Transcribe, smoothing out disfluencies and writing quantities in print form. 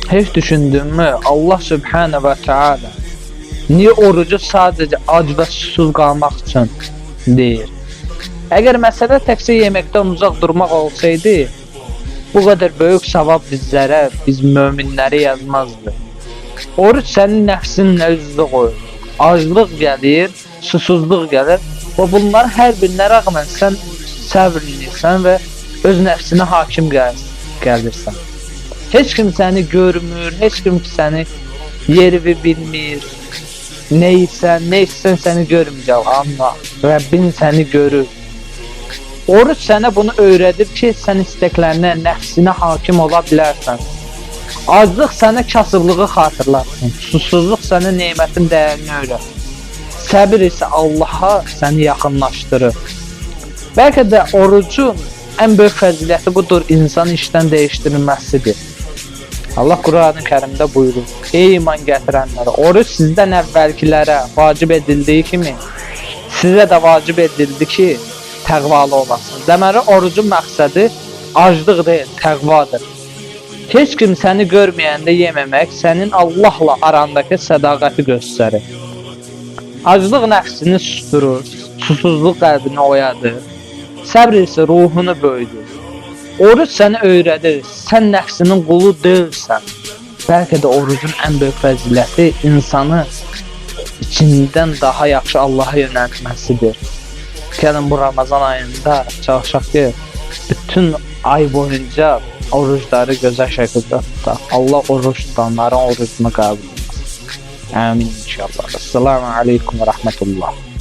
Heç düşündünmü Allah Sübhənə və Teala niyə orucu sadəcə ac və susuz qalmaq üçün deyir? Əgər məsələ təkcə yeməkdən uzaq durmaq olsaydı, bu qədər böyük savab bizlərə, biz möminləri yazmazdı. Oruc sənin nəfsinlə üz-üzə qoyur. Aclıq gəlir, susuzluq gəlir və bunların hər birinə rəğmən sən səbr edirsən və öz nəfsinə hakim gəlirsən. Heç kim səni görmür, heç kim səni yerini bilmir. Nə etsən, nə etsən səni görməyəcək, amma Rəbbin səni görür. Oruc sənə bunu öyrədir ki, sən istəklərinə, nəfsinə hakim ola bilərsən. Aclıq sənə kasıblığı xatırlatsın, susuzluq sənə nemətin dəyərini öyrədir. Səbir isə Allaha səni yaxınlaşdırır. Bəlkə də orucun ən böyük fəziləti budur, insanın işdən dəyişdirilməsidir. Allah Qur'an-ı Kərimdə buyurur: Ey iman gətirənlər, oruc sizdən əvvəlkilərə vacib edildiyi kimi sizə də vacib edildi ki, təqvalı olasınız. Deməli, orucun məqsədi aclıq deyil, təqvadır. Heç kim səni görməyəndə yeməmək sənin Allahla arandakı sədaqəti göstərir. Aclıq nəfsini susturur, susuzluq qəlbini oyadır, səbr isə ruhunu böyüdür. Oruc səni öyrədir, sən nəfsinin qulu deyilsən. Bəlkə də orucun ən böyük fəziləti insanı içindən daha yaxşı Allaha yönəltməsidir. Gəlin bu Ramazan ayında çalışaq ki, bütün ay boyunca orucları gözəl şəkildə tutaq. Allah oruc tutanların orucunu qəbul etsin. Amin inşallah. Esselamu aleykum və rəhmətullah.